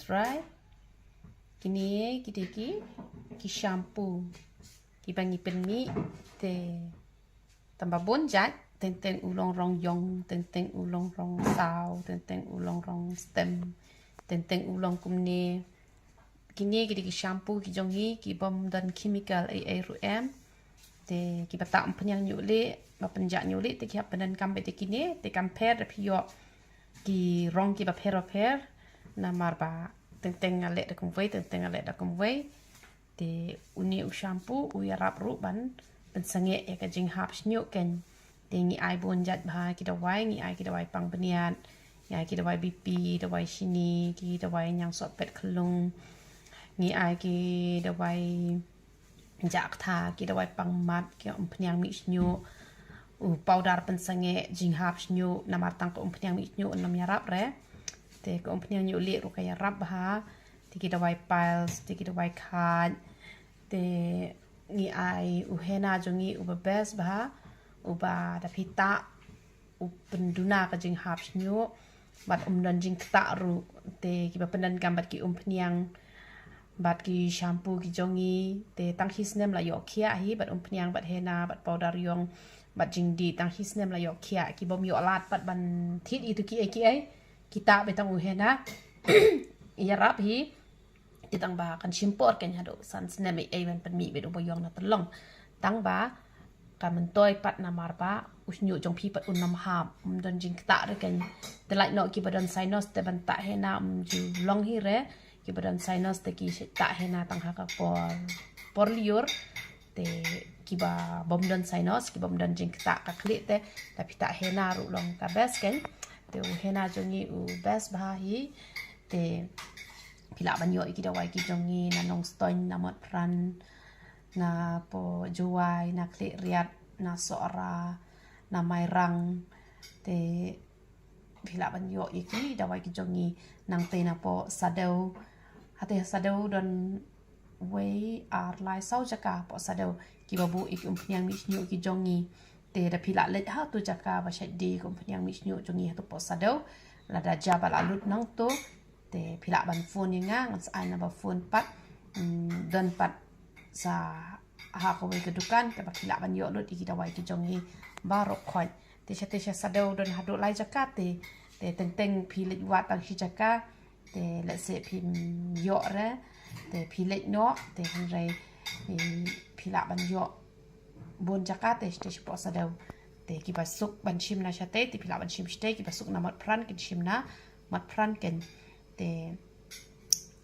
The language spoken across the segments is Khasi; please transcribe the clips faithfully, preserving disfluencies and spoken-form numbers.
Try. Kine ki dei ki, ki shampoo kiba ngi pynmih te tang ba bun jait, teng teng u long rong ïong, teng teng u long rong saw, teng teng u long rong stem, teng teng u long kumne. Kine ki dei ki shampoo ki jong ngi ki bym don chemical ei ei ruh em. Te kiba tah umphniang ñiuh lieh, ba pynjah ñiuh lieh, te ki hap pyndonkam beit te kine, te kam pher da phi ïoh ki rong kiba pher ba pher. Namar ba teng teng nga leh da kumwei, teng teng nga leh da kumwei. Te une u shampoo u ïarap ruh ban pynsangeh ïa ka jinghap shñiuh kein. Te ngi ai bun jait bha ki dawai, ngi ai ki dawai pang bniat, ngi ai ki dawai B P, dawai shini, ki dawai ñiang sohpet khyllung, ngi ai ki dawai jah ktha, ki dawai pang mat, ki umphniang mih shñiuh, u powder pynsangeh jinghap shñiuh, namar tang ka umphniang mih shñiuh ym ïarap re. Te ka umphniang ñiuh lieh ruh ka ïarap bha. Te ki dawai piles, te ki dawai khaj. Te ngi ai u henna jong ngi uba best bha, uba da phi tah u pynduna ka jinghap shñiuh, bad um don jingktah ruh. Te kiba pyndonkam bad ki umphniang bad ki shampoo ki jong ngi, te tang hi snem la ïoh khiah hi, bad umphniang, bad henna, bad powder ïong, bad jingdih, tang hi snem la ïoh khiah. Ki bym ïoh lad pat ban thied ïa tu kiei kiei, ki tah beit tang u henna. Ïarap hi. Te tang ba kan shim por kein haduh san snem ei ei ban pynmih beit uba ïong na tyllong. Tang ba ka myntoi pat namar ba u shñiuh jong phi pat un ym hap, um don jingktah re kein. Te lait noh kiba don sinus te ban tah henna ym ju long hi re. Kiba don sinus te ki tah henna tang ha ka por, por lyiur. Te kiba bym don sinus, kiba bym don jingktah ka khlieh te, da phi tah henna ruh long ka best kein. Te u henna jong ngi u best bha hi. Te phi lah ban ïoh ïa ki dawai ki jong ngi na Nongstoiñ, na Motphran, na poh Jowai, na Khliehriat, na Sohra, na Mairang. Te phi lah ban ïoh ïa ki dawai ki jong ngi nangtei na poh Saddew. Hangtei Saddew don wei, ar, lai, saw jaka poh Saddew kiba buh ïa ki umphniang mih shñiuh ki jong ngi. Te da phi lah leit ha tu jaka ba shait die ka umphniang mih shñiuh jong ngi ha tu poh Saddew. Lada jia ba la lut nangtu, te phi lah ban phone ïa nga, ngan sa ai number phone pat. Hmm, don pat sa ha kawei ka dukan kaba phi lah ban ïoh lut ïa ki dawai ki jong ngi baroh khoit. Te sha, te sha Saddew don haduh lai jaka te. Te teng teng phi leit wad tang shi jaka, te lehse phim ïoh re, te phi leit noh, te hynrei, eh, phi lah ban ïoh bun jaka te, te shapoh Saddew. Te kiba suk ban shim na shatei te phi lah ban shim shatei, kiba suk na Motphran kin shim na Motphran kein. Te,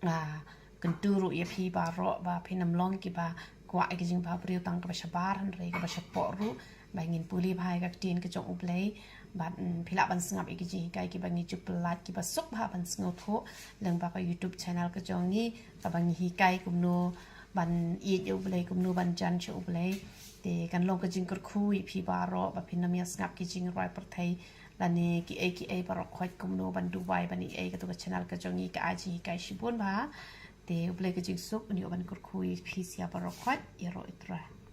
ah, kyntu ruh ïa phi baroh ba phin ym long kiba kwah ïa ka jingbhabriew tang kaba shabar, hynrei kaba shapoh ruh, ba ngin pule bha ïa ka ktien ka jong U Blei. Bad, mm, phi lah ban sngap ïa ki jinghikai kiba ngi ju pyllait, kiba suk bha ban sngewthuh lyngba ka YouTube channel ka jong ngi, kaba ngi hikai kumno ban ïeit ïa U Blei, kumno ban jan sha U Blei. Te kan long ka jingkyrkhu ïa phi baroh ba phin ym ïa sngap ki jingrwai pyrthei lane kiei kiei baroh khoit, kumno ban duwai ban ïeit ïa katu ka channel ka jong ngi, ka ai jinghikai shibun bha. Te U Blei ka jingsuk un ïoh ban kyrkhu ïa phi sha baroh khoit. Ïaroh, I Trai.